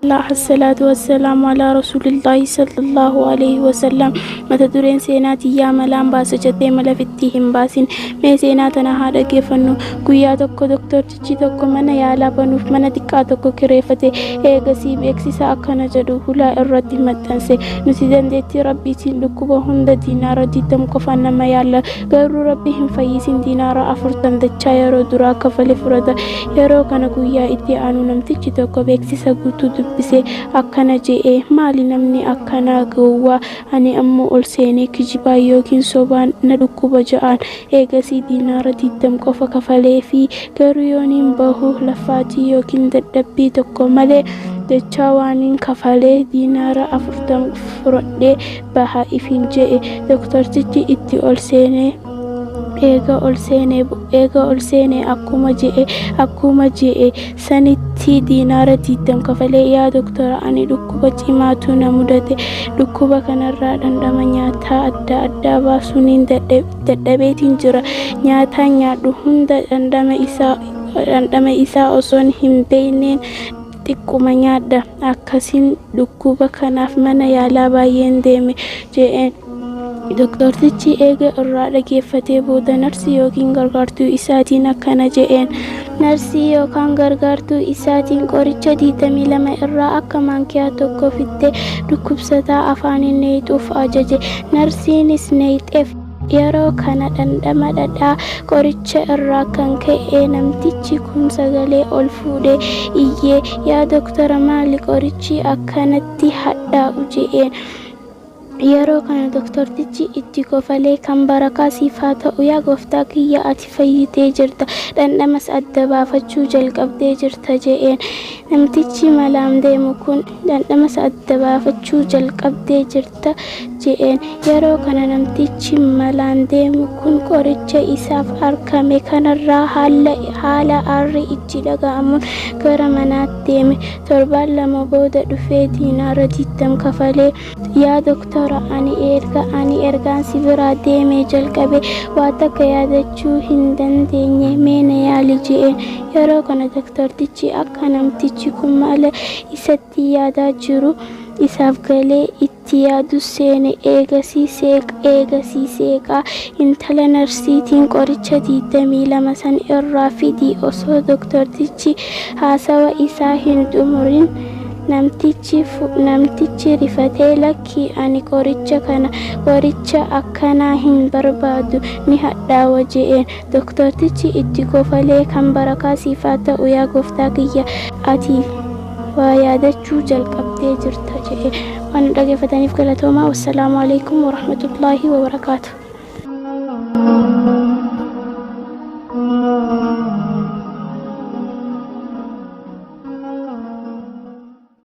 Allah Assalaatu wassalaamu alaa rasuulillaahi sallallahu aleyhi wasallam. Mata dureen seenaa tiyyaa malaan baasa jettee mala fitti hin baasin. Mee seenaa tana haa dhaggeeffannu. Guyyaa tokko doktortichi tokko mana yaalaa banuuf mana xiqqaa tokko kireeffate. Eegasii beeksisa akkana jedhu hulaa irratti maxxanse. Nuti dandeettii Rabbiitiin dhukkuba hunda diinaara 20 qofaan nama yaalla. Garuu Rabbi hin fayyisin diinaara 40 dachaa yeroo duraa kafale fudhata. Yeroo kana guyyaa itti aanu namtichi tokko beeksisa guutuu dubbise. Akkana je'e, Maali namni akkanaa gowwaa? Ani ammoo ol seenee kijibaan ykn sobaan na dhukkuba ja'aan. Eegasii diinaara 20 qofa kafaleefii. Garuu yooniin bahu laffaatii ykn dadhabbii tokko malee dachaa waaniin kafalee diinaara 40 fudhadhee baha ifiin je'e. Doktortichi itti ol seenee. Eega ol seenee eega ol seenee akkuma je'e akkuma je'e sanitti diinaara diiddam kafalee yaa doktora ani dhukkuba cimaatu na mudate dhukkuba kanarraa dhandhama nyaataa adda addaa baasuuniin dadhabeetiin jira nyaataan nyaadhu hunda dhandhama isaa dhandhama isaa osoon hin beeyneen xiqquma nyaadha akkasiin dhukkuba kanaaf mana yaalaa baay'een deeme je'een. Doktortichi eega irraa dhageeffatee booda narsii yookiin gargaartuu isaatiin akkana je'een. Narsii yookaan gargaartuu isaatiin qoricha 22 irraa akka maankiyaa tokko fiddee dhukkubsataa afaaniin neeyxuuf ajaje. Narsiinis neeyxeef. Yeroo kana dhandhama dhadhaa qoricha irraa kan ka'e namtichi kun sagalee ol fuudhee iyyee, Yaa doktora maali qorichi akkanatti hadhaa'u je'een. Yeroo kana doktortichi itti kofalee kan barakaa siif haa ta'u yaa gooftaa kiyya ati fayyitee jirta dhandhamas adda baafachuu jalqabdee jirta je'een. Namtichi malaan deemu kun dhandhamas adda baafachuu jalqabdee jirta je'een. Yeroo kana namtichi malaan deemu kun qoricha isaaf arkame kanarraa haala aarri itti dhaga'amuun gara manaatti deeme. Torbaan 2 booda dhufee diinaara 20 kafalee Yaa doktora ani erga ani ergaan si biraa deemee jalqabee waa takka yaadachuu hin dandeenye mee na yaali je'een. Yeroo kana doktortichi akka namtichi kun mala isatti yaadaa jiru isaaf galee itti yaaduu seene. Eegasii eegasii seeqaa intala narsiitiin qoricha 22 san irraa fidi osoo doktortichi haasawa isaa hin xumurin Namtichi namtichi rifatee lakki ani qoricha kana qoricha akkanaa hin barbaadu ni hadhaawa je'een. Doktortichi itti kofalee kan barakaa siif haa ta'u yaa gooftaa kiyya ati waa yaadachuu jalqabdee jirta je'een. Waan nu dhageeffataniif galatoomaa. Wassalaamu aleykum warahmatullaahi wabarakaatuh.